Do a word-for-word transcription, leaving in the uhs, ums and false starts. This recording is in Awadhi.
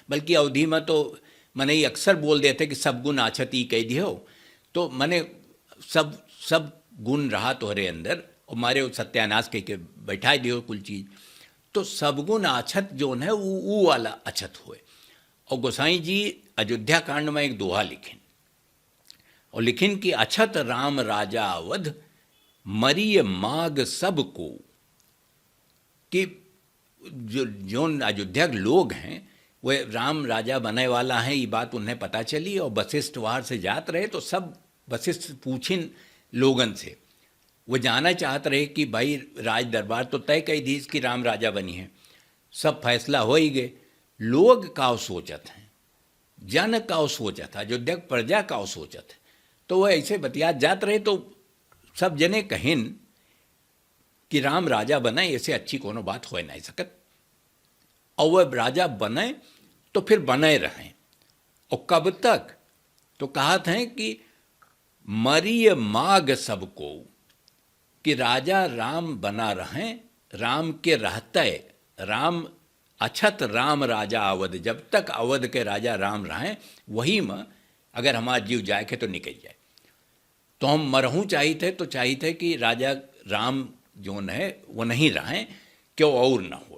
बल्कि अवधी में तो मनई अक्सर बोल देते कि सब गुण आछत ई कह दियो। तो मने सब सब गुण रहा तोहरे अंदर, और मारे वो सत्यानाश कह के बैठा दियो कुल चीज। तो सब गुण आछत जोन है, वो वो वाला अछत होए। और गोसाई जी अयोध्या कांड में एक दोहा लिखिन, और लिखिन कि अछत राम राजा अवध, मरिय माग सब को। कि जो जोन अयोध्या के लोग हैं, वे राम राजा बने वाला हैं, ये बात उन्हें पता चली और वशिष्ठ वार से जात रहे, तो सब वशिष्ठ पूछिन लोगन से, वो जानना चाहत रहे कि भाई, राज दरबार तो तय कई दीस कि राम राजा बनी है, सब फैसला हो ही गए, लोग काव सोचत हैं, जन काव सोचत है, अयोध्या के प्रजा काव सोचत है। तो वो ऐसे बतियात जात रहे, तो सब जने कहिन कि राम राजा बने, ऐसे अच्छी कोनो बात हो नहीं सकत। और वह राजा बने तो फिर बने रहें। और कब तक? तो कहत हैं कि मरिय माग सबको, कि राजा राम बना रहें, राम के रहते, राम अछत राम राजा अवध, जब तक अवध के राजा राम रहें, वही में अगर हमार जीव जाए के तो निकल जाए। तो हम मरहूँ चाहित है तो चाहित है कि राजा राम जोन है वो नहीं रहें, क्यों और ना हो।